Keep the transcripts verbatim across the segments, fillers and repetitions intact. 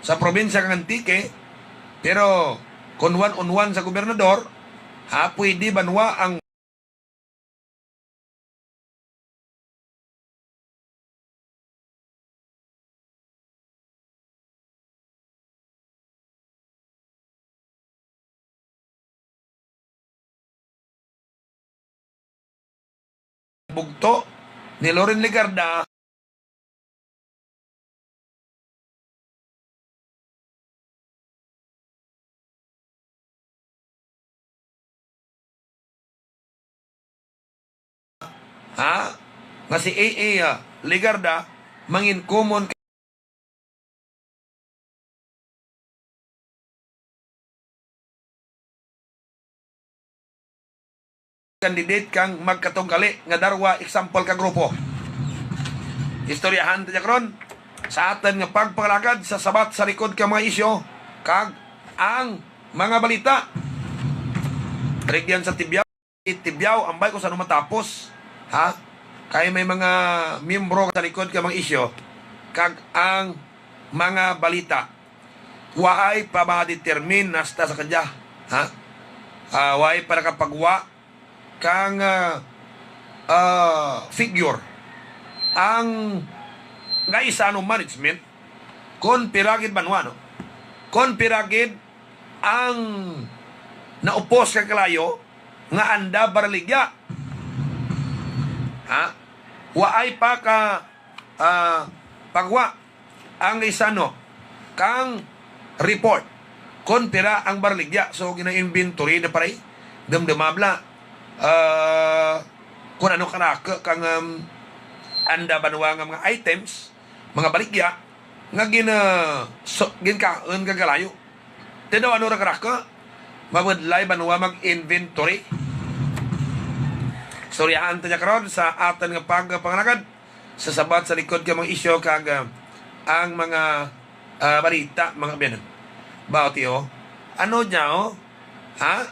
sa probinsya kang Antique, pero kung one on one sa gobernador, ha, pwede banwa ang bugto ni Loren Legarda. Ha? Nga si A A, ah, Legarda, mangin common candidate kang magkatunggali nga darwa example ka grupo. Istoryahan ta niya karon sa aton nga pagpangalagad sa sabat sa likod ka mga isyu kag ang mga balita. Rikyan sa Tibiao. Tibiao, ambay kung saan matapos, ha? Kay may mga miyembro sa likod ka mga isyu kag ang mga balita. Waay pa ma-determine hasta sa kadya, ha? Ah, waay pa nakapagwa kang, ah, ah, figure ang Gaisano management kon pira gid banwa, no? Kon pira gid ang naupos kag kalayo nga anda baraligya. Ha? Waay pa ka, ah, pagwa ang Gaisano kang report kon pira ang baraligya. So, gina-inventory na, pare. Dumdumabla, ah, kung ano karako kang, um, anda banwa nga mga items, mga baligya nga gina-, so, ginkaon kag kalayo. Ti daw ano ra karako, mabudlay banwa mag-inventory. Istoryahan ta niya karon sa aton nga pagpangalagad sa sabat sa likod ka mga isyu kag, ah, ang mga, ah, balita, mga abyanan. Bao ti, oh. Ano niya, oh? Ha?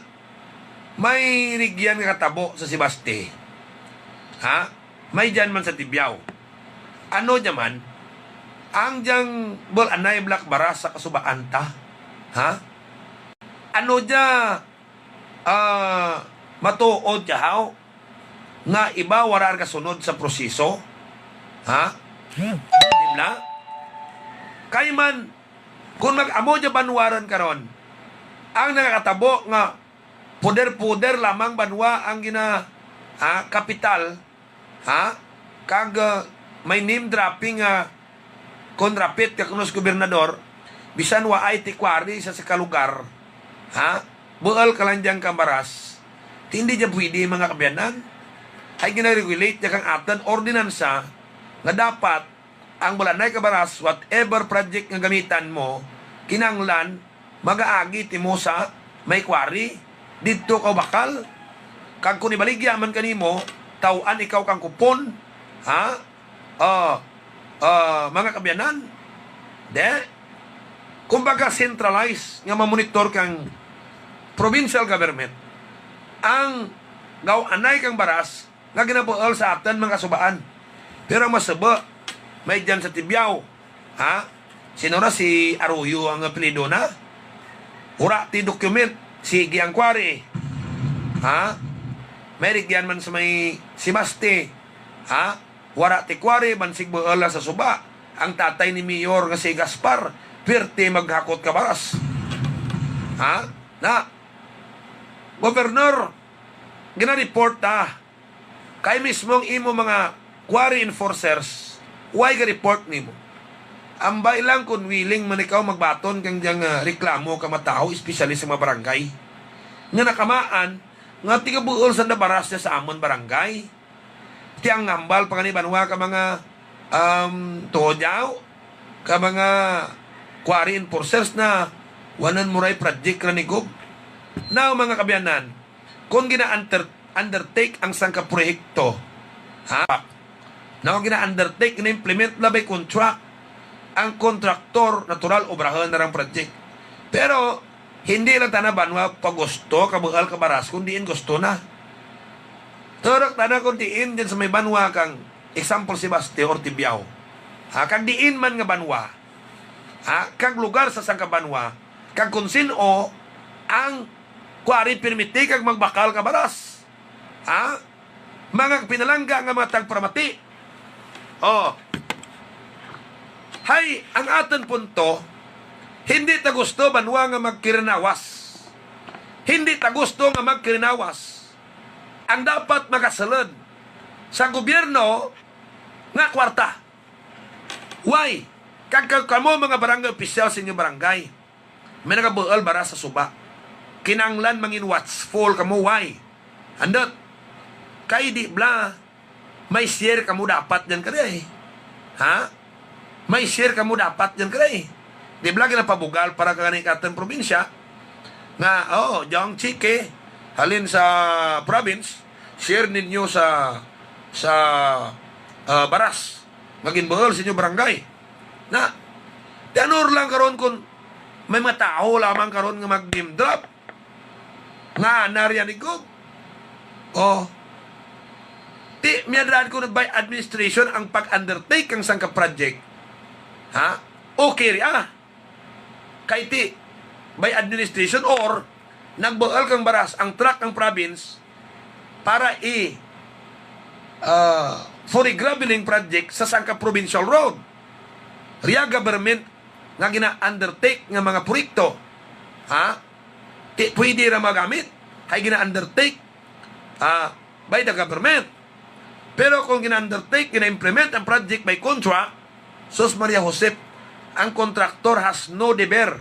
May rikyan nga katabo sa Sebaste. Ha? May dyan man sa Tibiao. Ano dyan man? Ang dyang bul-anay black baras sa kasubaan ta. Ha? Ano dya, ah, matuod dya, haw? Nga iba wala nagasunod sa proseso? Ha? Di ba? Kay man, kung mag-amo dya banwaran karon, ang nakakatabo nga puder-puder lamang banwa ang gina-, ha, kapital, ha? Kag, ah, may name dropping nga kon rapit ka kuno sa gobernador, bisan waay ti quarry sa, sa kalugar, ha? Buol ka lang dyan kang baras. Ti hindi dyan pwede, mga kaabyanan. Ay gina-regulate dyan kang aton ordinansa nga dapat ang bulanay ka baras, whatever project nga gamitan mo, kinahanglan magaagi ti mo sa may quarry didto ka Ubakal. Kag kung ibaligya man kanimo, taw-an ikaw kang kupon, ha? Ah, ah, mga kaabyanan, de, kumbaga, centralized nga mamonitor kang provincial government ang gaw-anay kang baras nga ginabuol sa aton mga kasubaan. Pero ang masubo, may dyan sa Tibiao, ha? Sino na si Arroyo ang apelyido na? Wala ti document, sige ang quarry. Ha? May rikyan man sa may Sebaste, ha? Wala ti quarry, bansig buol sa suba. Ang tatay ni Mayor nga si Gaspar, pirti maghakot ka baras. Ha? Na, Governor, gina-report ta. Kay mismo ang imo mga quarry enforcers, why ga-report nimo? Ambay lang kung willing man ikaw magbaton kang diyang, ah, reklamo ka mataho, especially sa mga barangay. Nga nakamaan, nga tigabuol sa nabaras niya sa amon barangay. Ti ang hambal pa gani banwa ka mga, um, tuhodyaw, ka mga quarry enforcers na wanan muray project ra ni Gob. Now, mga kaabyanan, kung gina-under-, undertake ang sangka proyekto, ha? Now, gina-undertake, gina-implement na by contract. Ang kontraktor, natural, obrahon na rang project. Pero, hindi lang tana banwa pagusto, kabuhal, kabaras, kung diin gusto na. Turok tana kung diin dyan sa may banwa kang, example, Sebaste or Tibiao. Ha, kag diin man nga banwa, ha, kag lugar sa sangka banwa, kag kon sin-o ang kuwari permiti kag magbakal ka baras. Ha? Mga pinalangga nga mga tagparamati. Oh. Hay, ang aton punto, hindi ta gusto banwa nga magkirinawas. Hindi ta gusto nga magkirinawas. Ang dapat magasulod sa gobyerno nga kwarta. Why? Kag, kag kamo mga barangay opisyal sa inyo barangay, may nagabuol baras sa suba. Kinanglan mangin watchful kamo. Why? Andot. Kay di bala, may share kamo dapat dyan kari. Ha? May share kamo dapat dyan kari. Di bala ginapabugal para kani katong probinsya nga, oh, Jong Chike, halin sa province, share ninyo sa, sa, ah, baras nga ginbuhol sa inyo barangay. Na, ti ano lang karon kung may mga tawo lamang karon nga mag-name drop? Nga, nariyan ni Gob. Oh. Ti, miyadaan ko na by administration ang pag-undertake kang sangka project. Ha? Okay ri, ah. Kay ti, by administration or nagbuhol kang baras ang truck ang province para i, ah, for a graveling project sa sangka provincial road. Ria government nga gina-undertake nga mga proyekto. Ha? Ti, pwede ra magamit. Kay gina-undertake, ah, by the government. Pero kung gina-undertake, gina-implement ang project by contract, sus Maria Josep, ang contractor has no deber,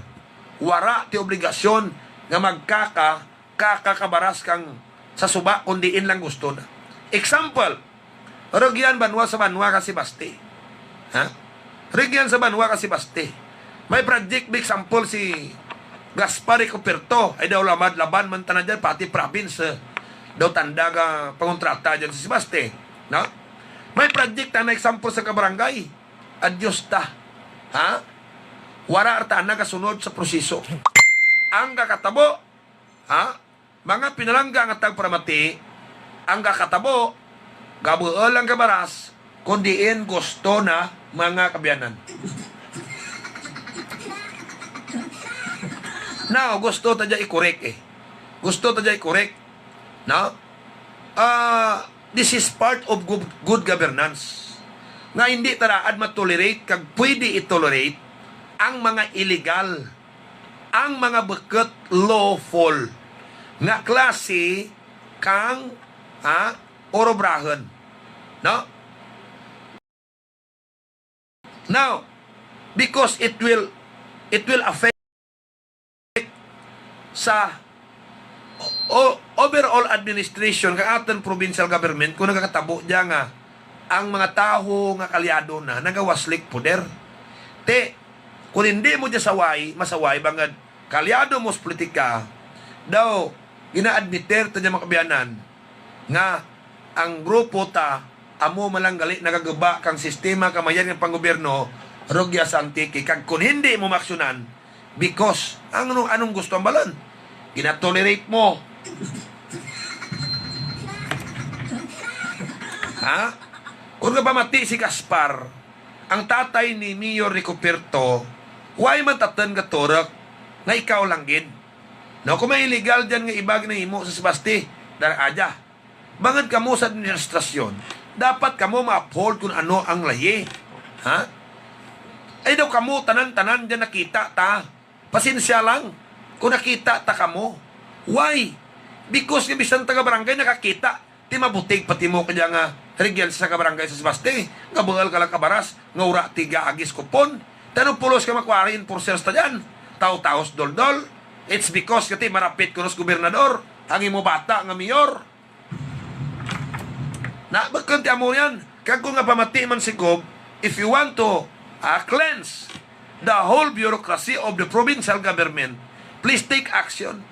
wara ti obligasyon nga magkaka, kaka kabaras kang sa suba kung diin lang gusto na. Example, rugyan banwa sa banwa ka si Basti. Ha? Rugyan sa banwa ka si Basti. May project, big example, si Gaspar Ricoperto. Ay daw lamad laban man tanan dyan, pati province, eh. Daw tanda ka pangontrata dyan si Sebaste. No? May project na example sa kabarangay. Adyos ta. Ha? Wara ta nagasunod sa proseso. Ang kakatabo, ha? Mga pinalangga nga tagparamati, ang kakatabo, gabuol ang kabaras, kung diin gusto na mga kabiyanan. Now, gusto ta dya i-correct eh. Gusto ta dya i-correct. No? Ah, this is part of good, good governance. Nga hindi ta raad ma-tolerate kag pwede i-tolerate ang mga illegal, ang mga bukut lawful nga klase kang, ha, urobrahon. No? Now, because it will, it will affect sa o-, overall administration kang aton provincial government kung nagakatabo dya nga ang mga tawo nga kaalyado na nagawaslik poder. Ti, kung hindi mo dya saway, masaway bangod kaalyado mo sa politika, daw gina-admitir ta dya mga kabiyanan nga ang grupo ta amo man lang gali nagaguba kang sistema kamayan nga panggobyerno rugya sa Antique. Kag kung hindi mo maaksyonan, because ang anong, anong gusto ang balon? Ginatolerate mo. Ha? Kung nga pamati si Gaspar, ang tatay ni Mayor Ricoperto, why man tatan gaturok nga ikaw lang gid? No, kung may illegal dyan nga iba ginahimo sa Sebaste, dara aja. Bangod kamo sa administrasyon, dapat kamo ma-uphold kung ano ang layi. Ha? Ay daw kamo tanan-tanan dyan nakita ta. Pasensya lang kung nakita ta kamo. Why? Because nga bisan taga-barangay nakakita, ti mabutig pati mo kaya nga regyan sa kabarangay sa Sebaste, nga buhal ka lang kabaras, nga ura tiga agis kupon. Tanong pulos ka makwari enforcers ta dyan. Taw-taos doldol. It's because kati marapit ko sa gobernador, ang imo bata nga mayor. Na, bakit ti amo yan? Kag kung nga pamati man si Gob, if you want to, ah, cleanse the whole bureaucracy of the provincial government, please take action.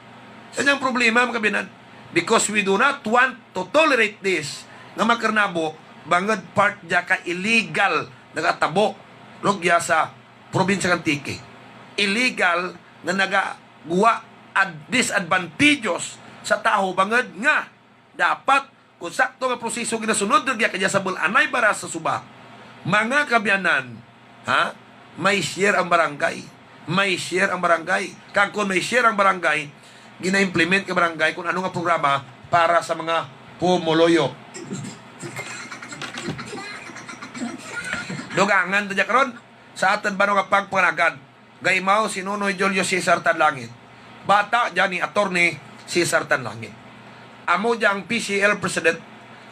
Sa inyang problema, mga kabinan, because we do not want to tolerate this nga magkarnabo bangod part dya ka illegal nagatabo rugya sa probinsya ng Antique. Illegal nga nagaguwa ad-, disadvantageous sa tawo bangod nga dapat kung sakto nga proseso ginasunod rugya kaya sa bul-anay baras sa suba. Mga kabiyanan, ha? May share ang barangay. may share ang barangay. Kag kung may share ang barangay, gina-implement ka barangay kung ano nga programa para sa mga pumuluyo. Dugangan ta dya karon sa aton baro nga pagpangalagad. Gaimaw si Nonoy Julio Cesar Tanlangit. Bata dyan ni Attorney Cesar Tanlangit. Amo dya ang P C L President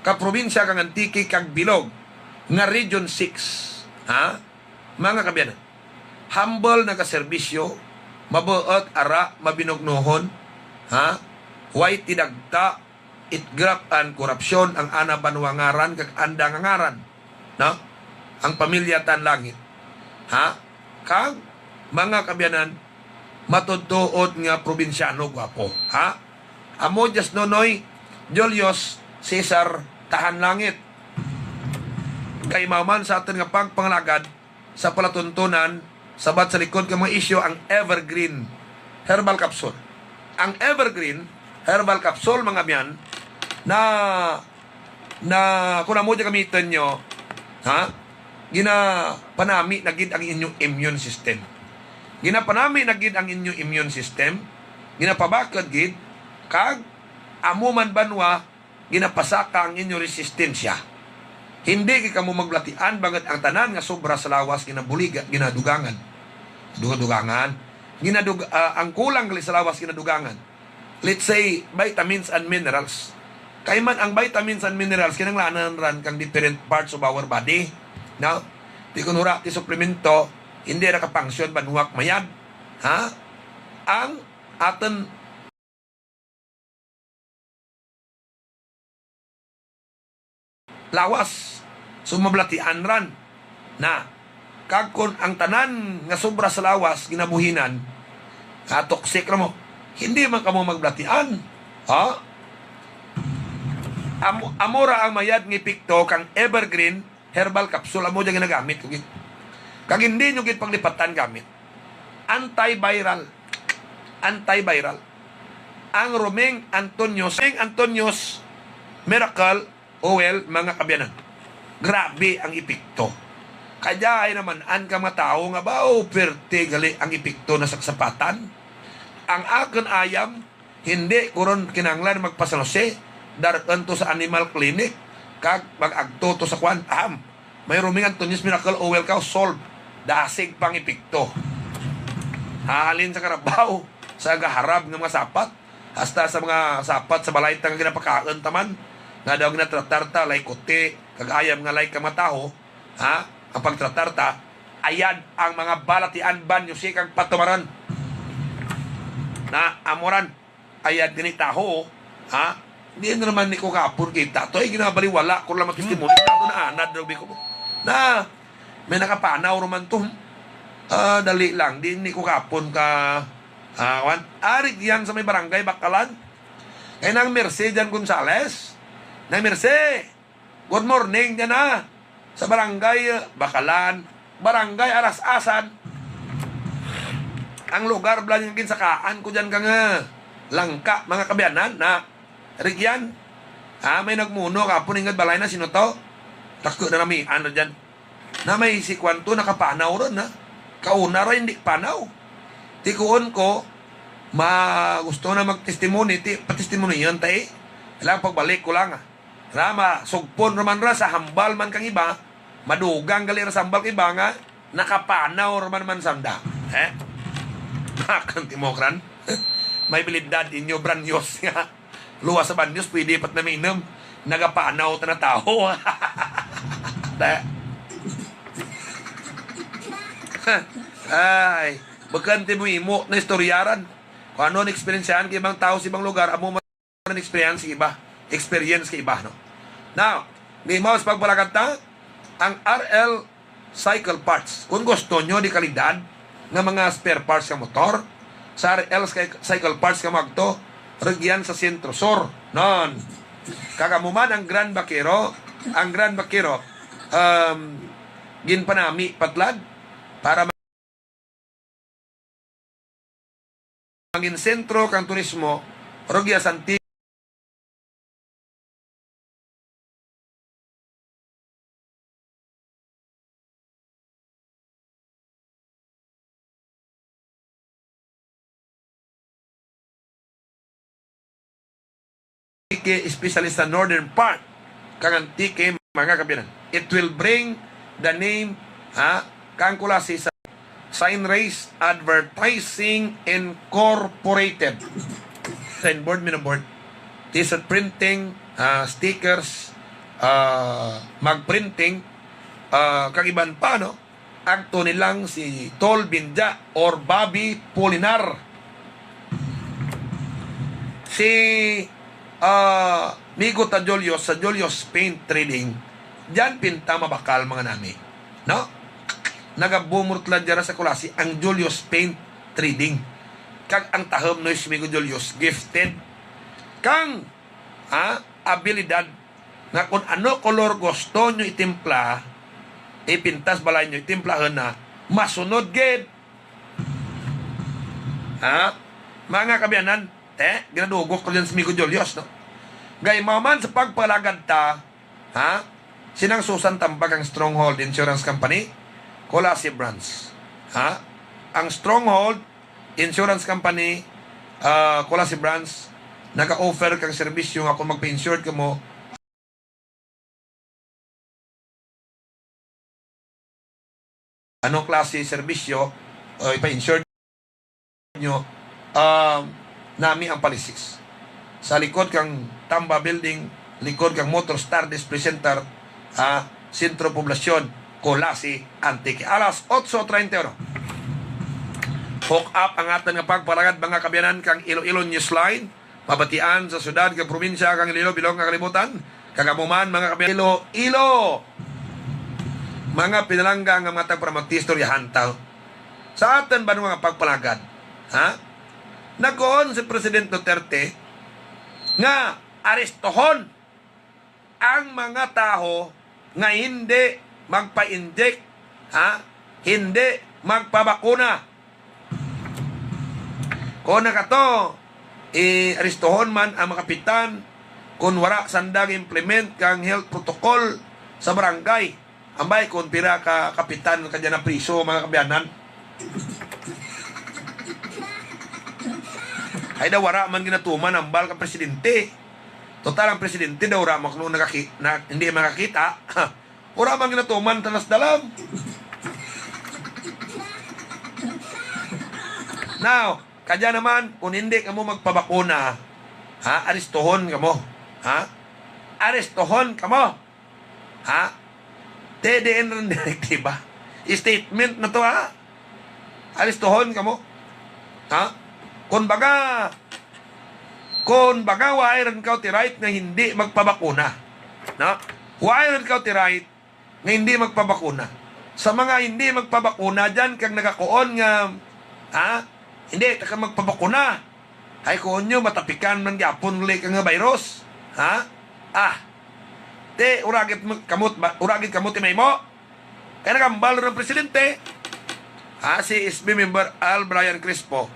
ka probinsya kang Antique kag Bilog nga Region six. Ha? Mga kabiyanan, humble nagaserbisyo, mabuot, ara, mabinugnohon, ha? Way tidagta, itgrap an korupsyon ang ana banwa ngaran kag anda nga ngaran, no? Ang pamilya Tanlangit, ha? Kag mga kabiyanan, matuod-tuod nga probinsyano gwapo, ha? Amo dya si Nonoy Julius Cesar Tanlangit. Kaimaw man sa aton nga pagpangalagad, sa palatuntunan, sabat sa likod ka mga isyu ang Evergreen Herbal Capsule. Ang Evergreen Herbal Capsule, mga abyan, na, na kung amo dyan gamiton nyo, ha? Ginapanami na gid ang inyong immune system. Ginapanami na gid ang inyong immune system. Ginapabakod gid, kag amo man banwa, ginapasaka ang inyo resistensya. Hindi kay kamo magbatian, bangod ang tanan nga sobra sa lawas ginabuliga, ginadugangan. Duga-dugangan. Ginadug-, ah, ang kulang gali sa lawas ginadugangan. Let's say, vitamins and minerals. Kay man ang vitamins and minerals kinahanglanan ran kang different parts of our body. No? Di kun wala ti suplemento, hindi ra ka function banwak mayad. Ha? Ang aton lawas. So, mablatian ran na. Kag kon ang tanan nga sobra sa lawas ginabuhinan, nga toxic ra mo, hindi man kamo magblatian. Ha? Amo, amo ra ang mayad nga epekto kang Evergreen Herbal Capsule. Amo dyan ginagamit ko gid. Kag hindi nyo gid paglipatan gamit. Antiviral. Antiviral. Ang Roming Antonius, Roming Antonius Miracle Oil, mga kabiyanan. Grabe ang epekto. Kaya ay naman an ka mga tao nga ba, oh, perte gali ang epekto na sa kasapatan. Ang akon ayam, hindi ko ron kinahanglan magpa-San Jose, dar-on to sa animal clinic, kag mag-agto to sa kwan. Aham, may Roming Antonius Miracle Oil ka, solve. Dasig pang epekto. Halin sa karabaw, sa gaharab nga mga sapat, hasta sa mga sapat sa balay ta nga ginapakaon ta man, nga daw ginatratar ta, like kuti, kag ayam nga like ka mga tawo, ha? Ang pagtratar ta, ayad ang mga balatian ban nyo si kag patumaran. Na amoran, ayad gani taho, ha? Di naman ni ko kapon kita. To ay ginabaliwala ko lang matestimony. Tato na anad daw ko. Na, may nakapanaw naman to. Ah, dali lang. Di ni ko kapon ka, ah, wan. Ari yan sa may barangay Bakalan. Kay nang Mercy dyan Gonzales. Nang Mercy! Good morning dyan, ha. Sa barangay, uh, Bakalan, barangay Aras-asan. Ang lugar bala nga ginsakaan ko dyan kang, uh, Langka, mga kabiyanan, na Rigyan. Ha, may nagmuno kapon ingod balay na, sino to? Tako na namian na dyan. Na may si Kwanto nakapanaw ron, ha. Kauna ra hindi panaw. Tikuon ko, ma-, gusto na magtestimony, ti-, patestimonion ta, eh. Kailangan pagbalik ko lang, ha. Rama, sugpon ra man ra sa hambal man kang iba, madugang gali ra sa hambal kang iba nga nakapanaw ra man man sanda. Eh? Bakang timokran. May bilidad inyo, branyos nga. Luwas sa banyos, pwede pat naminom. Nagapanaw ta na tawo. Ay, bakante mo imo na istoryaran. Kung ano ang eksperyensyahan kay ibang tao sa ibang lugar, amo experience sa iba, experience sa iba, no? Now, may mas pagpalagad ta, ang R L Cycle Parts. Kung gusto nyo di kalidad nga mga spare parts sa motor, sa R L Cy-, Cycle Parts ka magto, Rigyan sa Centro Sur. Non. Kag amo man ang Grand Vaquero, ang Grand Vaquero, um, ginpanami patlad para mangin sentro kang turismo, Rugya Santi-, Antique, especially sa northern part kang Antique, mga kabiyanan. It will bring the name, ha, kang Culasi sa Sign Race Advertising Incorporated. Signboard, minamboard. T-shirt printing, ah, stickers, ah, magprinting, ah, kag iban pa, no? Agto ni lang si Tol Binja or Bobby Pulinar. Si, ah, migo ta Julius sa Julius Paint Trading, diyan pinta mabakal, mga nami, no? Nagabumot lang dyan sa Culasi ang Julius Paint Trading. Kag ang tahom, no, si migo Julius, gifted kang, ha, abilidad nga kung ano kolor gusto nyo itimpla, ipintas balay nyo, itimplahon na, masunod gid. Ha? Mga kabiyanan, te, ginadugok ko dyan si Migo Julius, no? Gay, maman sa pagpalagad ta, ha? Sinang Susan Tambag ang Stronghold Insurance Company, Culasi Branch. Ha? Ang Stronghold Insurance Company, ah, Culasi Branch, naga-offer kang serbisyo nga kung magpa-insured ka mo, anong klase serbisyo o ipa-insure nyo, um, nami ang policies. Sa likod kang Tamba Building, likod kang Motor Star Display Center, ah, Sentro Poblasyon, Culasi, Antique. Alas otso treinta y uno. Hook up ang aton nga pagpalagad, mga kabiyanan, kang Iloilo Newsline. Mabatian sa syudad kag probinsya kang Iloilo, bilog nga kalibutan, kag amo man, mga kabiyanan, Iloilo. Mga pinalangga nga mga tagparamati, istoryahan ta sa aton banwa nga pagpalagad. Ha? Nagkuon si President Duterte nga arestohon ang mga tawo nga hindi magpa-inject, ha? Hindi magpabakuna. Kung nakato, i-aristohon man ang mga kapitan kung wala sanda implement kang health protocol sa barangay. Ambay kung pira ka kapitan ka dyan na priso, mga kabiyanan. Ay daw, wala man ginatuman ang bal ka presidente. Total, ang presidente daw wala man kuno nakaki-, na, hindi makakita. Wala man ginatuman tanas dalam. Now, kadya naman, kung hindi kamo magpabakuna, ha, aristohon kamo. Ha? Aristohon kamo. Ha? T D N rin direktiba. Statement na to, ha? Aristohon kamo. Ha? Kung baga, kung baga, waay rin kaw ti right nga hindi magpabakuna. No? Waay rin kaw ti right nga hindi magpabakuna. Sa mga hindi magpabakuna dyan, kag nagakuon nga, ha? Hindi, ta ka magpabakuna. Ay, kuon nyo, matapikan man gyapon uli ka nga virus. Ha? Ah. Ti, uragit mo, kamot ba, uragit kamot ti mahimo. Kaya nagambal rin ang presidente. Ha, si S B member Al Brian Crispo.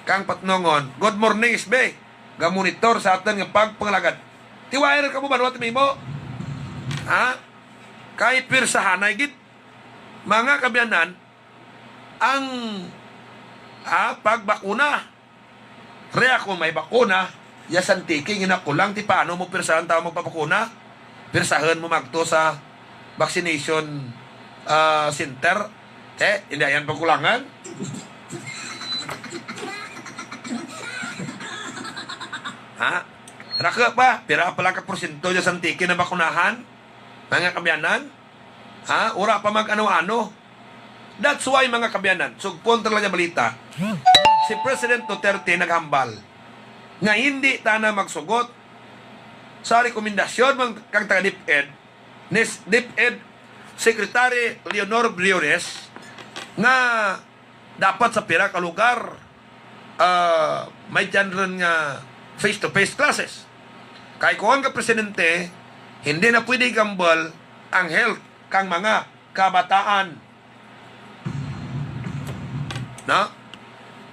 Kang Patnongon, "Good morning, S B. Gamonitor sa aton nga pagpangalagad." Ti waay ra kamo banwa ti mahimo. Ha? Kay pirsahanay gid, mga kabiyanan, ang, ah, pagbakuna. Ria kung may bakuna, ya sa Antique, ginakulang ti paano mo pirsahan tao magpabakuna. Pirsahon mo magto sa vaccination, ah, center. Eh, hindi yan pagkulangan. Ha? Raka pa, pira pa lang ka porsyento ya sa Antique na bakunahan? Mga kabiyanan? Ha? Ura pa mag-ano-ano. That's why, mga kabiyanan, sugpon talaga balita, si President Duterte naghambal nga hindi tana magsugot sa rekomendasyon man kang taga DepEd, ni s-, DepEd Secretary Leonor Briones, nga dapat sa pira ka lugar, ah, may dyan rin nga face-to-face classes. Kay kuon ka presidente, hindi na pwede gambal ang health kang mga kabataan. No?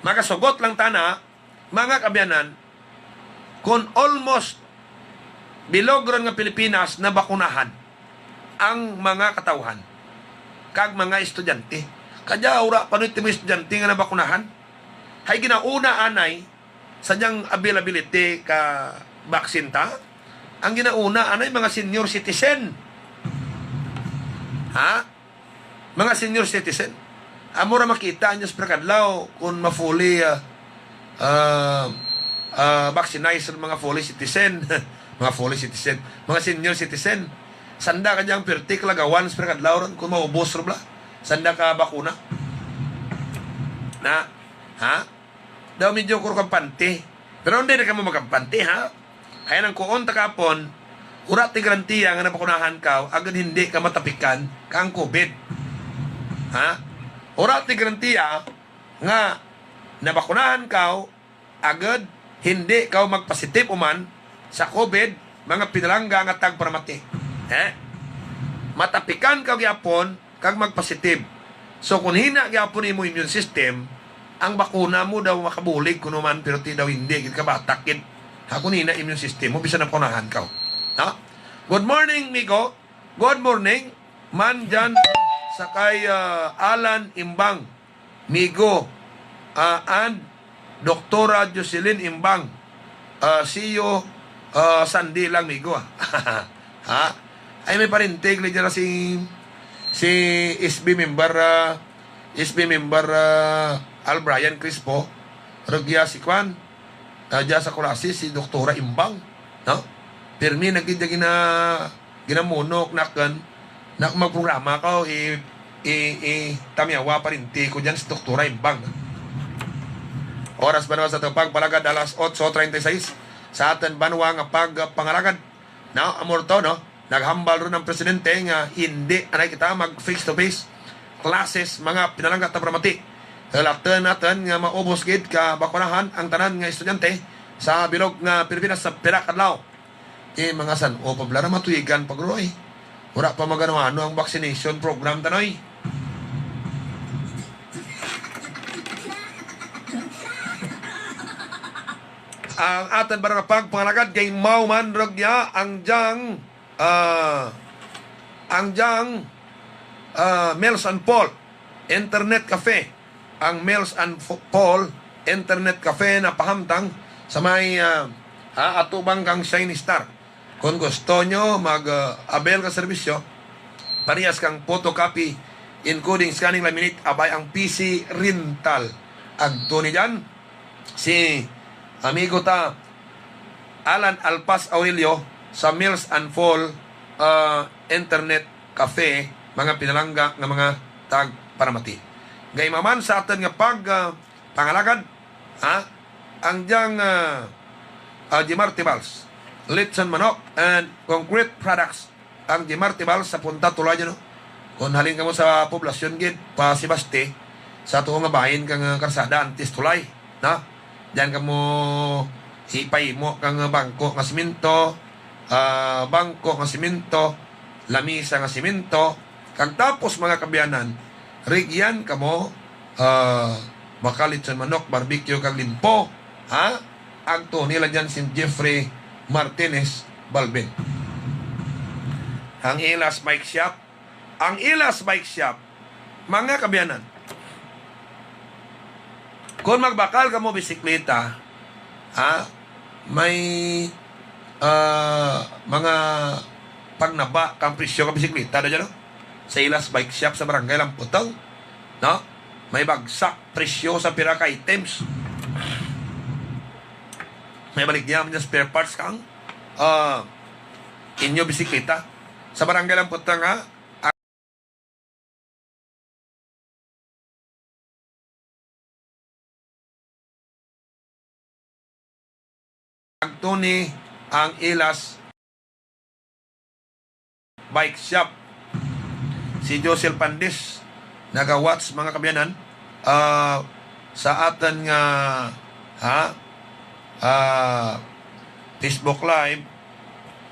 Magasugot lang tana, mga kabiyanan, kung almost bilog ron nga Pilipinas nabakunahan ang mga katawhan kag mga estudyante. Kadya, ura pa no ti mga estudyante nga nabakunahan. Hay ginauna anay sa diyang availability ka vaccine ta. Ang ginauna, anay mga senior citizen. Ha? Mga senior citizen. Amo ra makita niyo sa pagkadlaw kung ma-fully, ah, ah, ah, vaccinated ang mga fully citizen. Mga fully citizen. Mga senior citizen. Sanda ka diyang pirti kalagawan sa pagkadlaw ron kung maubos ra bala. Sanda ka bakuna. Na, ha? Daw medyo kuro kampante. Pero hindi na kamo magkampante, ha? Kaya nang kuon ta kapon, wala ti garantiya nga nabakunahan ka, agud hindi ka matapikan kang COVID. Ha? Wala ti garantiya nga nabakunahan ka, agud hindi ka magpositive uman sa COVID, mga pinalangga nga tagparamati. Ha? Matapikan ka gyapon, kag magpositive. So, kung hina gyapon imo immune system, ang bakuna mo daw makabulig kuno man, pero ti daw hindi gid ka batak gid. Ha, kung hina immune system mo, bisan nabakunahan ka. Ha? Good morning, Migo. Good morning, man dyan sa kay, ah, Alan Imbang, Migo, ah, and Doktora Jocelyn Imbang. Ah, see you, ah, Sunday lang, Migo, ah. Ha? Ay, may parintig li dyan si, si S B member, ah, S B member, ah, Al Brian Crispo. Rugya si Kwan. Ah, dyan sa Culasi, si Doktora Imbang. No? Pirmi na gid gina-, ginamunok nakon. Na magprograma ka, i-, i-, i-, tamyawa parinti ko dyan si Doktora Imbang. Oras ba naman sa atong pagpalagad, alas otso treinta y seis sa aton banwa nga pagpangalagad. Now, amor to, no? Naghambal ron ang presidente nga hindi anay kita mag face to face classes, mga pinalangga ta paramati. Hulaton naton nga maubos gid ka bakunahan ang tanan nga estudyante sa bilog nga Pilipinas sa pila ka adlaw. Eh, mga san-o pa bala ra matuigan pa, Groy. Wala pa magano-ano ang vaccination program, tanoy. Ang atan ba nga pagpangalagad kay mao man rugya ang dyang, ah, ang dyang, ah, Mills and Paul Internet Cafe. Ang Mills and Fo-, Paul Internet Cafe napahamtang sa may, ah, ah, atubang kang Shiny Star. Kung gusto nyo mag, ah, avail ka serbisyo, parehas kang photocopy, encoding, scanning, laminate, abay ang P C rental. Agto ni dyan, si amigo ta, Alan Alpas Aurelio sa Mills and Fall, ah, Internet Cafe, mga pinalangga nga mga tagparamati. Gaimaman sa aton nga pag, ah, pangalagad, ha? Ang dyang, ah, ah, Jimar Tibals, Litson Manok, and Concrete Products, ang Jimar Tibal sa Punta Tulay, no? Kung halin kamo sa poblasyon gid, pa Sebaste, sa tuo nga bahin kang, ah, karsada, antes Tulay, no? Diyan kamo ipahimo kang bangko nga simento, ah, bangko nga simento, lamisa nga simento, kag tapos, mga kaabyanan, rugyan kamo, ah, baka litson manok, barbecue, kag limpo, ha? Agto nila dyan si Jeffrey Martinez Balbin. Ang Ilas Bike Shop, ang Ilas Bike Shop, mga kaabyanan, kung magbakal kamo bisikleta, ha, may, ah, mga pangnaba kang presyo ka bisikleta na dyan, no? Sa Ilas Bike Shop sa Barangay Lamputong, no? May bagsak presyo sa pira ka items. May baligya man dyan spare parts kang, ah, inyo bisikleta. Sa Barangay Lamputong, ha? Agto ni ang Ilas Bike Shop. Si Josel Pandis, naga-watch, mga kaabyanan, ah, sa aton nga, ha, ah, Facebook Live,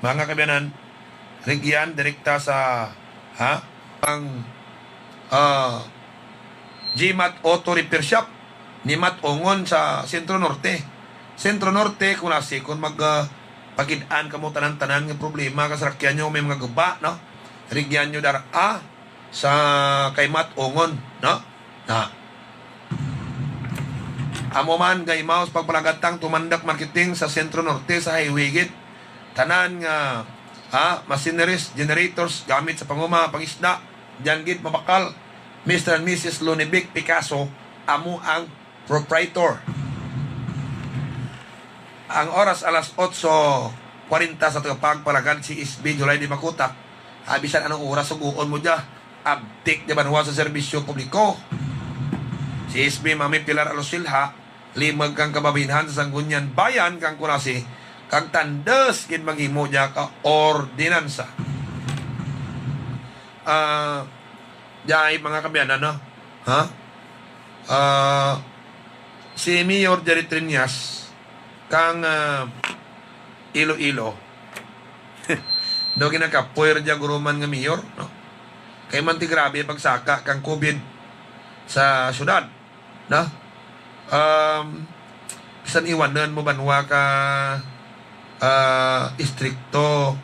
mga kaabyanan, rugyan direkta sa, ha, ang, ah, G-Mat Auto Repair Shop ni Mat Ongon sa Centro Norte. Centro Norte, kung nasi, kung mag, ah, pagid-an kamo tanan-tanan nga problema ka sarakyan nyo, may mga guba, no? Rugyan nyo dara sa kay Mat Ongon, no? Na. Amo man, gaimaw sa pagpalangga tang Tumandak Marketing sa Centro Norte sa highway gid. Tanan nga, ha, machineries, generators, gamit sa panguma, pangisda, diyan gid mabakal. Mister and Missus Lunibic Picasso, amo ang proprietor. Ang oras alas otso kwarenta sa tagapagpalagad si S B July Di Makutak. Ah, bisan anong oras, suguon mo dya. Abtik di banwa sa serbisyo publiko. Si S B Mami Pilar Alosilha, limag kang kababainhan sa Sangguniang Bayan kang Culasi, kag tandes gid maghimo dya ka ordinansa. Ah, dya ay mga kaabyanan, no? Ha? Ah, si Mayor Jerry Triñas kang, ah, Iloilo. Daw ginakapoy ra dya guruman nga mayor, no? Kay man ti grabe pagsaka kang COVID sa syudad, no? Um, bisan iwanan mo banwa ka, ah, istrikto,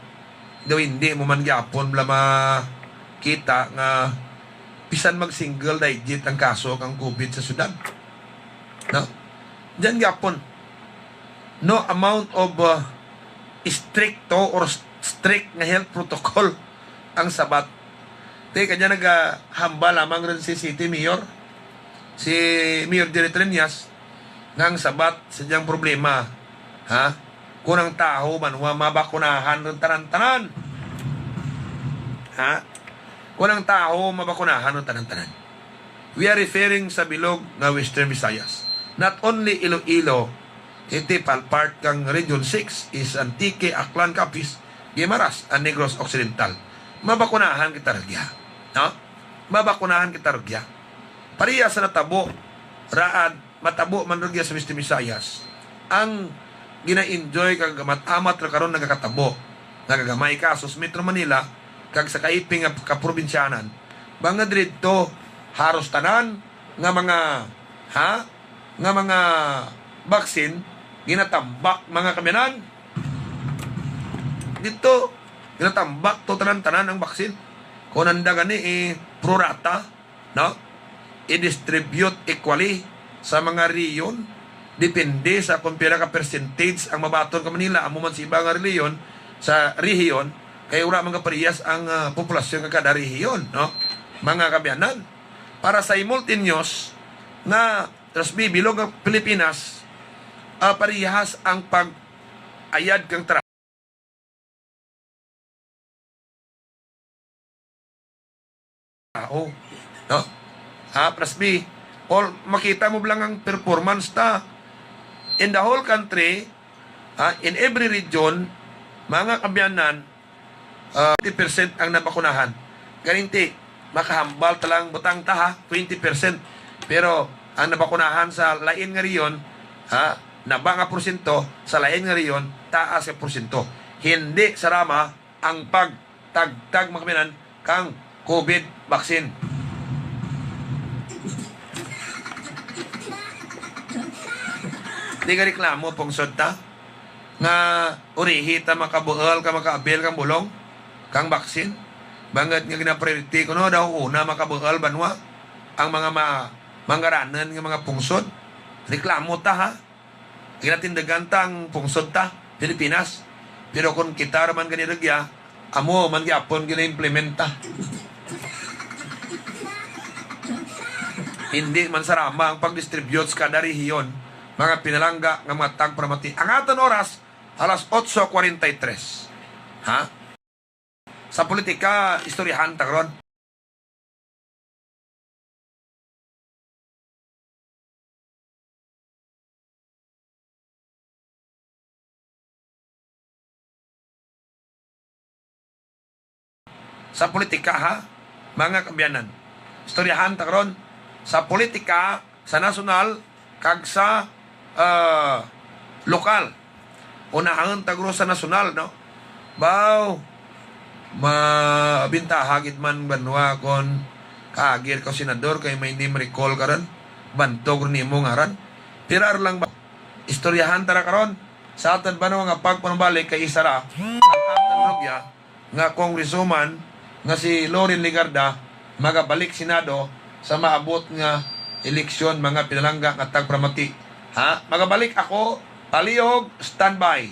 daw hindi mo man gyapon bala makita nga bisan mag single digit ang kaso kang COVID sa syudad, no? Diyan gyapon, no amount of, uh, stricto or s-, strict nga health protocol ang sabat. Te, kanya nagahambal lamang rin si City Mayor, si Mayor Jerry Triñas, nga ang sabat sa diyang problema, ha? Kung ang tawo banwa mabakunahan rin tanan-tanan. Ha? Kung ang tawo mabakunahan rin tanan-tanan. We are referring sa bilog nga Western Visayas. Not only Iloilo, iti pal-, part kang Region six is Antique, Aklan, Capiz, Guimaras, and Negros Occidental. Mabakunahan kita rugya. No? Mabakunahan kita rugya. Pareha sa natabo, raad, matabo man rugya sa Western Visayas. Ang gina-enjoy kag amat-amat ra karon nagakatabo, nagagamay kaso sa Metro Manila kag sa kaiping nga kaprobinsyanan. Bangod didto, haros tanan nga mga, ha? Nga mga baksin ginatambak, mga kaabyanan. Didto, ginatambak to tanan-tanan ang baksin. Kung anda gani, eh, pro rata, no? I-distribute equally sa mga rehiyon. Depende sa kung pila ka percentage ang mabaton ka Manila, amo man sa iba nga reliyon, sa rehiyon, kay wala man kaparehas ang, ah, populasyon nga kada rehiyon, no? Mga kaabyanan, para simultaneous nga sa bilog nga Pilipinas, ah, parehas ang pag-ayad kang tao, no? Ha, plus B, all, makita mo lang ang performance ta. In the whole country, ha, in every region, mga kaabyanan, ah, twenty percent ang nabakunahan. Ganinti, makahambal ta lang butang ta, ha, twenty percent. Pero ang nabakunahan sa lain nga rehiyon, ha, naba nga porsyento, sa lain nga rehiyon, taas nga porsyento. Hindi sarama ang pagtagtag, mga kaabyanan, kang COVID vaccine. Di ka reklamo, pungsod ta, nga urihi ta makabuol ka, makaabil kang bulong, kang vaccine. Bangod nga gina-priority kuno daw una makabuol banwa ang mga ma-, manggaranon nga mga pungsod. Reklamo ta, ha? Ginatindagan ta ang pungsod ta, Pilipinas. Pero kung kita ra man gani rugya, amo man gyapon gina-implementa. Hindi man sarama ang pag-distribute sa kada rehiyon, mga pinalangga nga mga tagparamati. Ang aton oras, alas otso kwarenta y tres. Ha? Sa politika, istoryahan ta karon. Sa politika, ha, mga kaabyanan. Istoryahan ta karon sa politika, sa nasyonal, kag sa, ah, lokal. Unahon ta guro sa nasyonal, no? Baw, mabintaha gid man banwa kon kaagi ka senador kay may name recall ka ron. Bantog ron nimo ngaran. Pira lang ba? Istoryahan ta ra karon sa aton banwa nga pagpanumbalik kay isa ra ang aton rugya nga congresswoman nga si Loren Legarda magabalik Senado sa maabot nga eleksyon, mga pinalangga nga tagparamati. Ha? Magabalik ako, palihog, standby.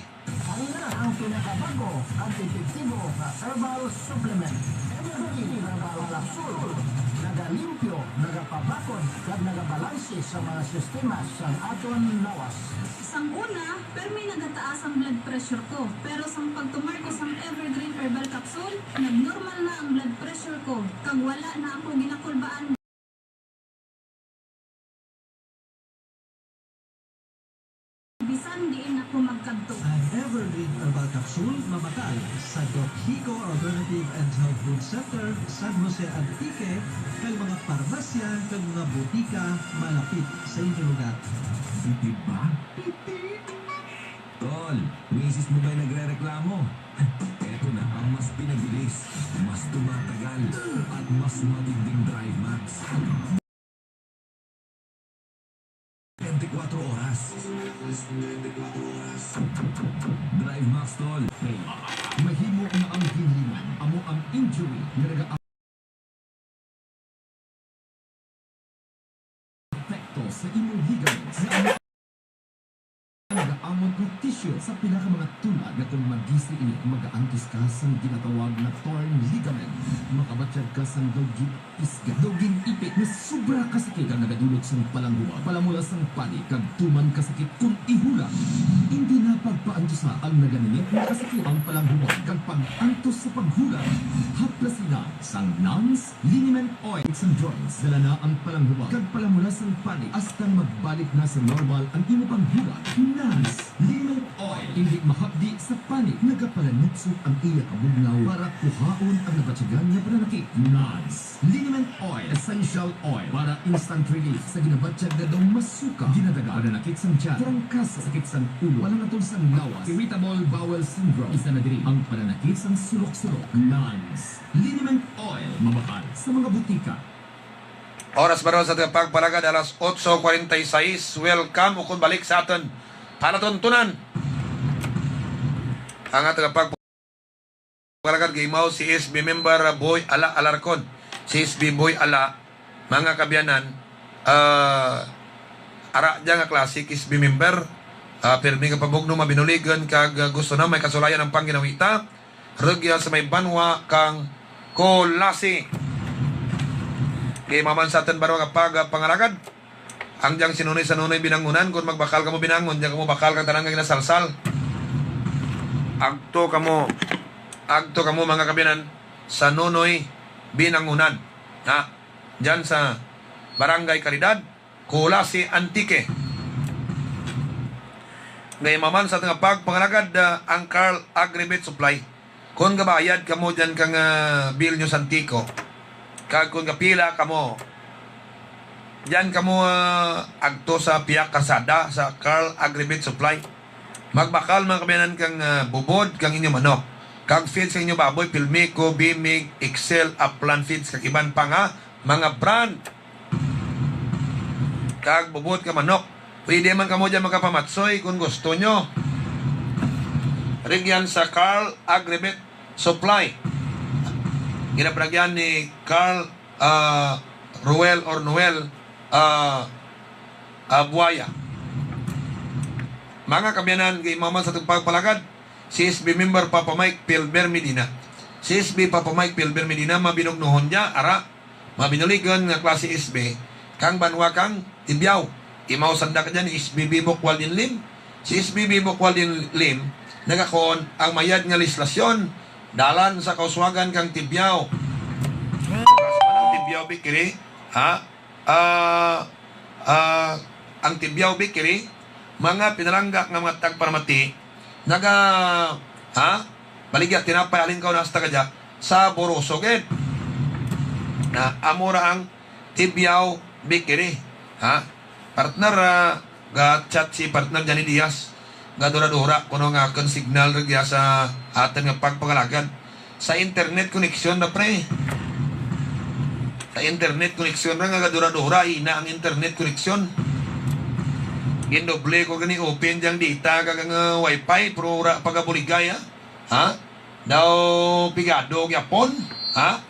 Pabakod kag nagabalanse sa mga sistema sang aton lawas. Sang una, permi nagataas ang blood pressure ko, pero sang pagtumar ko sang Evergreen Herbal Capsule, nagnormal na ang blood pressure ko, kag wala na ako ginakulbaan bisan diin ako magkadto. Ang Evergreen Herbal Capsule mabakal sa Doc Hico Alternative and Health Food Center, San Jose, Antique, kag mga parmasya kag mga botika malapit sa inyo lugar. Tipid ba? Tipid! Tol, misis mo ba'y nagrereklamo? Eto na ang mas pinabilis, mas tumatagal, at mas matinding Drive Max. Twenty-four oras. Drive Max, tol. Mahimo nga ang hinlinan amo ang injury nga naga epekto sa imong ligaments nga ang nagaangot nga tissue sa pila ka mga tulad nga kung magisi ini, magaantos ka sang ginatawag nga torn ligament, makabatyag ka sang daw ginapisga, daw gin-ipit nga sobra ka sakit kag nagadulot sang palanghuwag, palamula sang panit kag tuman ka sakit kon ihula. Indi na pagpaantusa ang naganinit nga kasakit, ang palanghuwag kag pag-antos sa paghula. Haplasina sang Nans Liniment Oil sa joints. Dala na ang palanghuwag kag palamula sang panit hasta magbalik na sa normal ang imo panghula. Nans Liniment Oil, indi mahapdi sa panit, nagapalanugsot ang iya kabugnaw para kuhaon ang nabatyagan nga pananakit. Nans Liniment Oil, essential oil para instant relief sa ginabatyag nga daw masuka, ginadaga, pananakit sang tiyan, trangkaso, sakit sang ulo, palangatol sang lawas, irritable bowel syndrome. Isa na diri ang pananakit sang sulok-sulok. Nans Liniment Oil, mabakal sa mga butika. Oras baro sa tagapagpalagad, alas otso cuarenta y seis. Welcome, ukon balik sa aton palatuntunan. Ang aton tagapag Palagad kay mao si S B member, ah, Boy Ala Alarcon. Si S B Boy Ala, mga kabyanan, ah, ara dya nga classic S B member, ah, pirmi nga pabugno, mabinuligon, kag, ah, gusto na may kasulayan ang pangginawita. Rugya sa may banwa kang Culasi. Kay maman sa aton baro nga pag, ah, pangalagad. Ang diyang si Nonoy sa Nonoy Binangunan, kung magbakal kamo binangon, diyan kamo bakal kang tanan nga ginasalsal. Agto kamo, agto kamo, mga kabiyanan, sa Nonoy Binangunan. Ha? Diyan sa Barangay Caridad, Culasi, Antique. Nga imaman sa nga pagpangalagad, ah, ang Carl Agrivet Supply. Kon gabayad kamo diyan kang, ah, bill nyo sa Antique, kag kon gapila kamo, diyan kamo, ah, agto sa Piak Karsada sa Carl Agrivet Supply. Magbakal, mga kabayanan, kang, ah, bubod kang inyo manok, kag feeds kang inyo baboy, Pilmico, Bimig, Excel, Upland Feeds, kag iban pa nga mga brand. Kag bubot ka manok. Pwede man kamo dyan makapamatsoy kung gusto nyo. Rigyan sa Carl Agrivet Supply. Ginabragyan ni Carl, ah, Ruel or Noel, ah, ah, Buaya. Mga kabyanan, kay maman sa itong pagpalagad, si S B member Papa Mike Pilber Medina. Si S B Papa Mike Pilber Medina, mabinugnuhon niya, ara, mabinuligon nga klase S B, kang banwa kang Tibiao. Imaw sanda ka dyan, S B Bibok Waldin Lim. Si S B Bibok Waldin Lim, nagakon ang mayad nga legislasyon, dalan sa kauswagan kang Tibiao. Bukas pa ng Tibiao Bakery, ha? Ah, ah, ang Tibiao Bakery, mga pinalangga nga mga tagparamati, naga, ha? Baligya, tinapay, alin ka na hasta ka dya, sa Boroso, gid. Na, amo ra ang Tibiao Bakery, ha? Partner, ah, ga-chat si partner Johnny Diaz. Gadura-dura, kuno nga akon signal rugya sa aton nga pagpangalagad. Sa internet connection na, pre. Sa internet connection ra nga gadura-dura, ina ang internet connection. Gindoble ko gani open diyang data kag ang, ah, wifi, pero wala pa gabuligay, ha? Ha? Daw pigado gyapon, ha?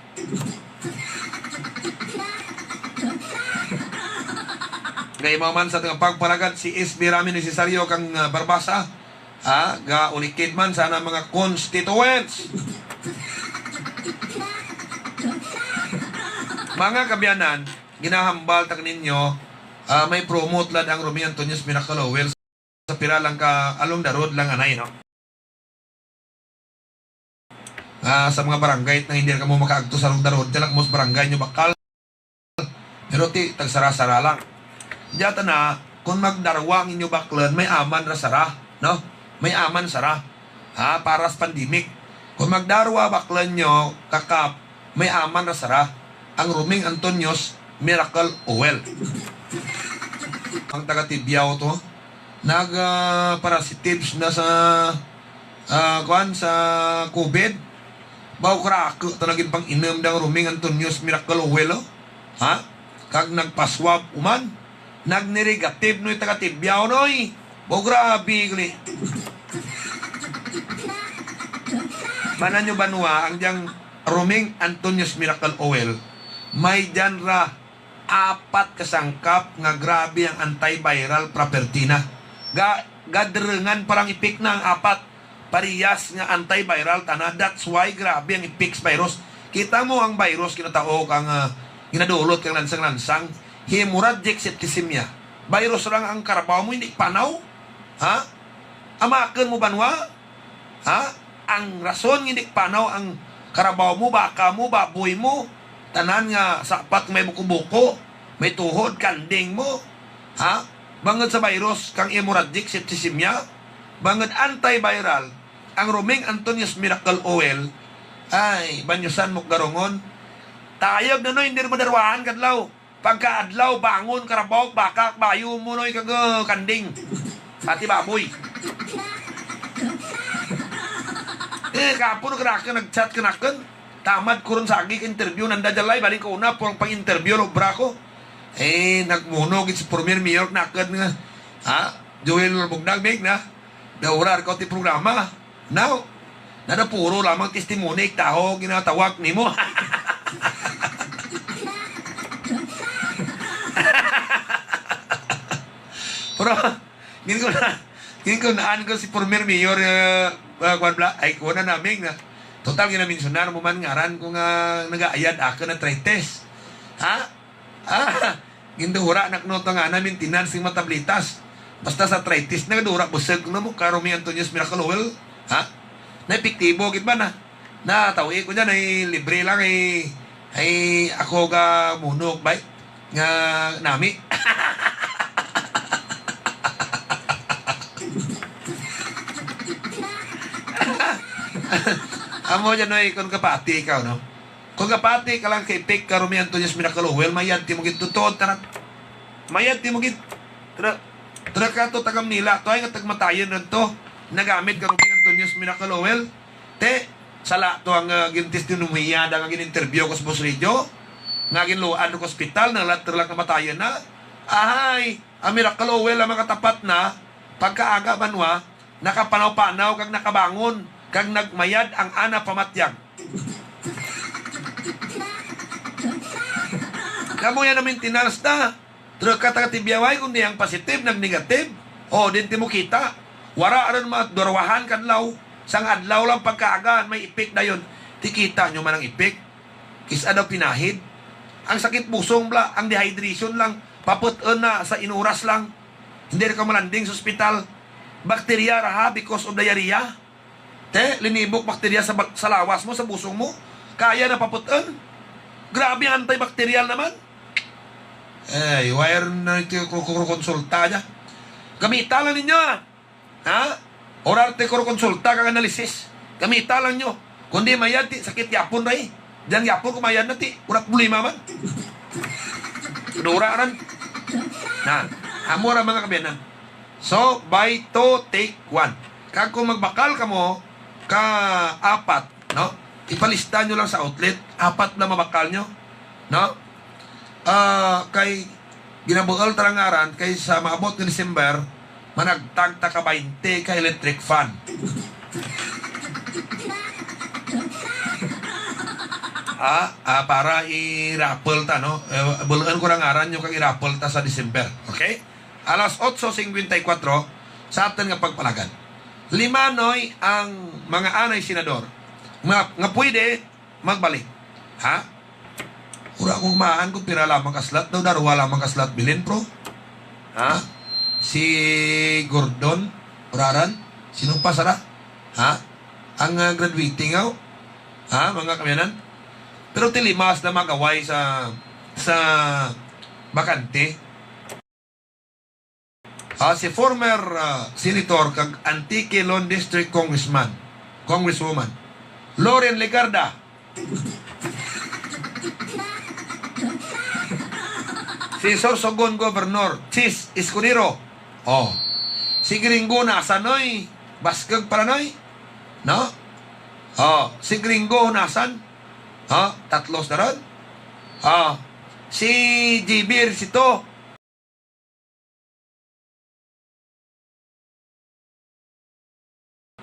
Kay maman sa tong pagpalagad si S B Rami Necessario kang, ah, Barbasa, ha? Ga ulikid man sa anang mga constituents. Mga kabyanan, ginahambal ta kaninyo, ah, may promote lad ang Roming Antonio's Miracle Oil sa pira lang ka along the road lang anay, no? Ah, sa mga barangay nang hindi ra kamo makaagto sa along the road, dyan lang kamo sa barangay nyo bakal. Pero ti, tagsara-sara lang. Dyan ta na, kung magdarwa ang inyo baklan, may aman ra sara, no? May aman sara. Ha, para sa pandemic. Kung magdarwa baklan nyo, kakap, may aman ra sara. Ang Roming Antonio's Miracle Oil. Ang taga Tibiao to, nag, ah, parasitives na sa, ah, kuan, sa COVID. Baw kara ako ta nagin pang-inom dang Roming Antonio's Miracle Oil, oh. Ha? Kag nagpaswab uman. Nagneregative noy taga Tibiao noy. Baw grabe gali. Manan nyo banwa, ang diyang Roming Antonio's Miracle Oil, may dyan ra apat ka sangkap nga grabe ang antiviral property na. Ga, gadrengan parang ipik na ang apat. Parehas nga antiviral tana. That's why grabe ang ipik sa virus. Kita mo ang virus, kinatao kang, ah, ginadulot kang lansang-lansang. Hemorrhagic septicemia. Virus lang ang karabaw mo, hindi panaw. Ha? Amaken mo banwa? Ha? Ang rason nga hindi panaw ang karabaw mo, baka mo, baboy mo, tanan nga sapat may buko-buko, may tuhod, kanding mo. Ha? Bangod sa virus kang hemorrhagic septicemia, bangod antiviral, ang Roming Antonio's Miracle Oil, ay, banyusan mo garongon. Tayag na no, hindi mo darwahan kadlaw. Pagkaadlaw, bangon, karabaw, baka, bayo mo noy kag, uh, kanding. Pati baboy. Eh, kapon, nagchat kanakan. Tamad ko ron sa agi ka interview, nanda jalay, balik ko una, pang pang-interview, lubra ko. Eh, nagmuno gid si Premier Mayor nakad nga, ha? Joel Bugdag, big na. Daura ko ti programa. Now, nada puro lamang testimony, taho, ginatawag nimo. Pero, gin ko na, gin ko naan ko si former mayor, uh, uh, kwan bla, ay, kuha na namin na. Total, ginamensyonar mo man ngaran ko nga nagaayad ako na traites. Ha? Ah, gindura na kuno to nga na maintenance sing matablitas. Basta sa arthritis, nagadura busag kuno mo, karo mi Antonio's Miracle Oil. Ha? Na epektibo gid ba na? Na tawi ko dyan, ay libre lang, ay, ay ako ga munog, bay. Nga nami. Amo dyan, oy, kung kapati ikaw, no? Kung kapati ka lang kay Pik Karumian to, yes, Miracle Oil, mayad ti mo gid, totoo, tara. Mayad ti mo gid. Tara, tara ka to, taga Manila to, ay nga tagmatayon rin to. Nagamit ka Rumian to, yes, Miracle Oil. Te, sala to ang, ah, gintestimoniya da nga gin-interview ko sa Boss Radio. Nga ginluan ko ospital, nalat lang kamatayon na. Ahay, ang Miracle Oil ang makatapat na, pagkaaga banwa, nakapanaw-panaw kag nakabangon, kag nagmayad ang ana pamatyag. Kamo yan ang maintenance na. Pero ka taga Tibiaway, kung di ang positive, nag-negative, o, din ti mo kita. Wara ron madurwahan kadlaw. Sang adlaw lang pagkaaga, may ipik dayon. Ti kita nyo man ang ipik. Kisa daw pinahid. Ang sakit busong bla, ang dehydration lang, paput-on na sa inuras lang. Hindi na ka malanding sa ospital. Bakterya ra ha, because of diarrhea. Te, linibok bakterya sa, bak- sa lawas mo, sa busong mo. Kaya na paput-on. Grabe ang antibacterial naman. Eh, wire na ito yung kuro-, kuro-, konsulta niya. Gamita lang ninyo, ah. Ha? Orarte ko konsulta kag analysis. Gamita lang nyo. Kundi mayad ti, sakit yapon ray. Diyan yapon ko mayad na ti. Wala problema man. Dura ran. Na, amo ra mga kabiyanan. So, buy two, take one. Kag kung magbakal kamo ka apat, no? Ipalista nyo lang sa outlet, apat na mabakal nyo, no? Ah, kay ginabuol ta lang ngaran kay sa maabot nga December, managtag ta ka baynte ka electric fan. Ah, ah, para i-raffle ta, no? Eh, buloan ko lang ngaran nyo kag i-raffle ta sa December. Okay? Alas otso singkwenta y kuwatro, sa aton nga pagpalagad. Limanoy ang mga anay senador nga, nga pwede magbalik. Ha? Wala ko maahan kung pira lamang ka slot daw, darwa lamang ka slot bilin, pro. Ha? Si Gordon, Uraran, sino pa sara? Ha? Ang, ah, graduating, aw? Ha, mga kamyanan? Pero ti lima sila magaway sa, sa bakante. Ah, si former, ah, senator kag Antique Lone District Congressman, Congresswoman Loren Legarda. Si Sorsogon Governor Chiz Escudero. Oh. Si Gringo Nasan, oy. Baskag pa ra, noy. No? Oh, si Gringo Nasan. Oh, tatlo na ron. Oh, si J B Ejercito.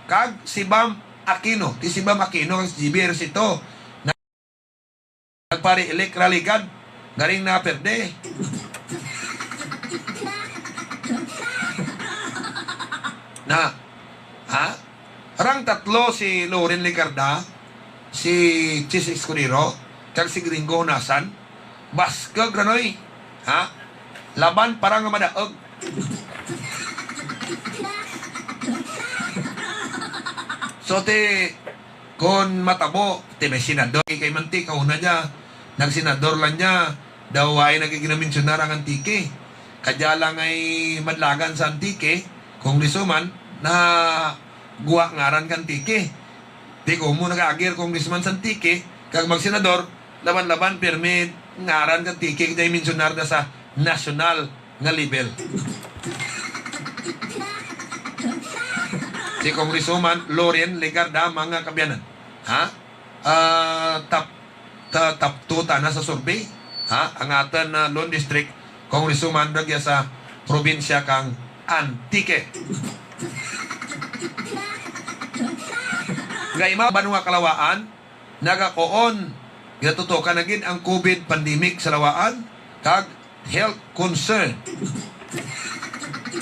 Kag si Bam Aquino. Ti si Bam Aquino kag si J B Ejercito. Nagpari-elect ra ligad, garing naperde. Na, ha? Rang tatlo, si Loren Legarda, si Chiz Escudero, kag si Gringo Nasan. Baskag ra, noy. Ha? Laban para nga madaog. So, ti, kon matabo, ti may senador, kay manti, kauna dya, nagsenador lang dya, daw ay nagiginaminsyunar ang Antique. Kadya lang ay madlagan sa Antique, congresswoman, na guwa ngaran ka Antique. Ti komo nag-agir congressman sa Antique, kag magsenador, laban-laban, pirmi ngaran ka Antique, kay mensyunar na sa nasyonal nga level. Si Congresswoman Loren Legarda, mga kaabyanan. Ha? Ah, top, ta-, top two ta na sa survey. Ha? Ang aton, ah, Lone District, Congresswoman, rugya sa probinsya kang Antique. Nga ima banwa kalawaan, nagakuon, ginatutokan na gid ang COVID pandemic sa lawaan, kag health concern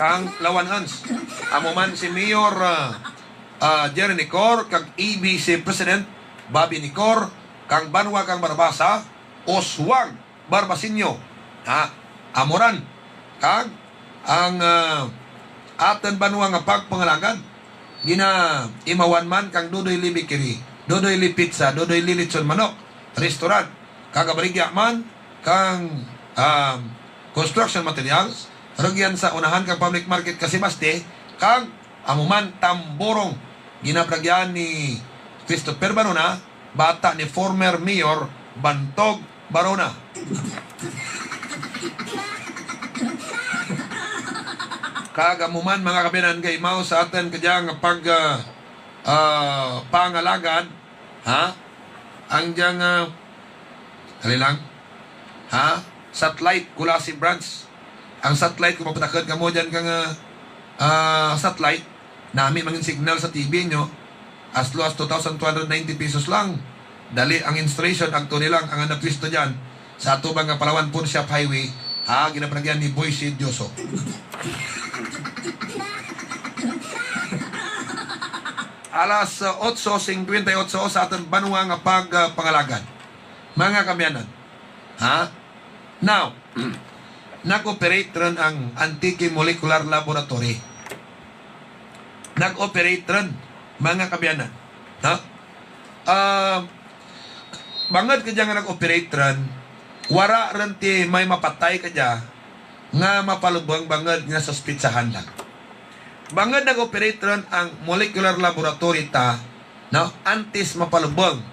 kang Lawanans. Amo man si Mayor, ah, ah, Jerry Necor kag A B C President Bobby Necor, kang banwa kang Barbaza, Oswag Barbasinyo, ha, Amoran, kag ang, ah, aton banwa nga pagpangalagad, ginaimawan man kang Dodoy Lee Bakery, Dodoy Lee Pizza, Dodoy Lee Lechon Manok Restaurant, kag abaligya man kang, um, construction materials, rugyan sa unahan kang public market ka Sebaste, kag amo man Tamborong, ginabragyan ni Christopher Barona, bata ni former Mayor Bantog Barona. Kag amo man, mga kaabyanan, kay mao sa aton kadya nga pag, ah, ah, pangalagad, ha? Ang diyang, ah, dali lang. Ha? Satellite, Culasi Branch. Ang satellite, kung mapatakod kamo dyan kang, ah, ah, satellite, nami mangin signal sa T V nyo, as low as two thousand two hundred ninety pesos lang. Dali ang installation, agto ni lang ang napwisto dyan sa atubang nga Palawan Pawnshop Highway, ha, ginapanagyan ni Boy Sid Dioso. Alas, ah, otso singkwenta y otso sa aton banwa nga pag, ah, pangalagad. Mga kaabyanan, ha? Now, nag-operate ron ang Antique Molecular Laboratory. Nag-operate ron, mga kaabyanan. Ha? Ah, bangod kadya nga nag-operate ron, wara ron ti may mapatay kadya nga mapalubong bangod nga suspitsahan lang. Bangod nag-operate ron ang molecular laboratory ta, no, antes mapalubong.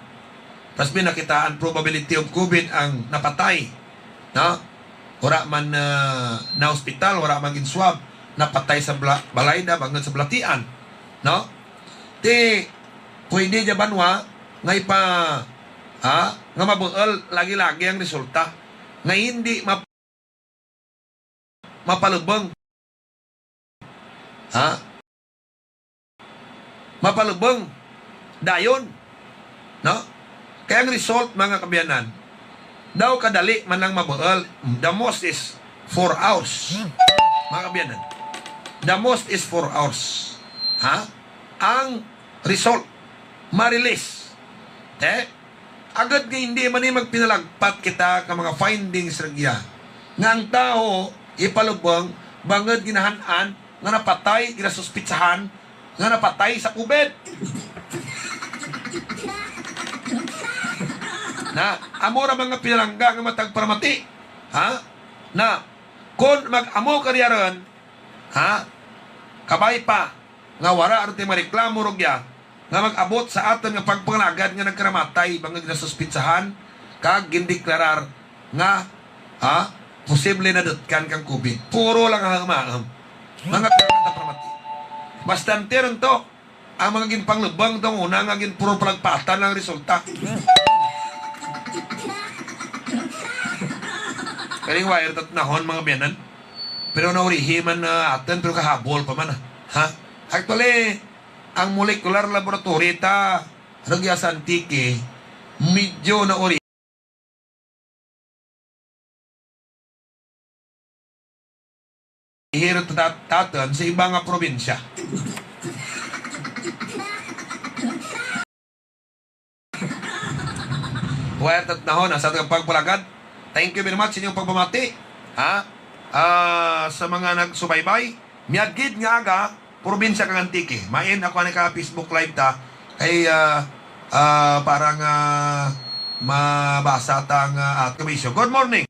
Mas pinakitaan probability of COVID ang napatay, no? Wala man, ah, na-hospital, wala man gin-swab, napatay sa bla-, balay na bangod sa balatian, no? Ti, pwede dya banwa nga ipa-, ha? Nga mabuol lagi-lagi ang resulta. Nga hindi map-, mapalubong. Ha? Mapalubong. Dayon. No? Kaya ang result, mga kaabyanan, daw kadali man lang mabuol, the most is four hours. Mga kaabyanan, the most is four hours. Ha? Ang result, ma-release. Eh? Agod nga hindi man ni magpinalagpat kita ka mga findings rugya, nga ang tawo ipalubong bangod ginahan-an nga napatay, ginasuspitsahan nga napatay sa COVID. Na, amo ra mga pinalangga nga matag paramati. Ha? Na, kung mag-amo ka diya ron, ha? Kabay pa, nga wala rin tayo mareklamo rugya, nga mag-abot sa aton nga pagpangalagad nga nagkaramatay, bangod nga nasuspitsahan, kag gindeklarar nga, ha, posible nadutkan kang COVID. Puro lang ang hamaam. Mga pinalangga nga paramati. Bastante ron to. Ang mga ginpanglubang tong una nga ginpuro palagpatan ang resulta. Kaling wire tatnahon, mga biyanan. Pero naurihi man na atin, pero kahabol pa man, ah. Ha? Actually, ang molecular laboratory ta, rugya sa Antique, medyo nauri. Ihirot tat-, taton sa iba nga probinsya. Wire tatnahon, asa ka pagpalagad. Thank you very much sa inyong pagpamati. Ha? Ah, sa mga nagsubaybay, miyagid nga aga, probinsya kang Antique. Main ako ani ka Facebook Live ta. Kay, ah, ah, para nga mabasa ta nga at kabisyo. Good morning.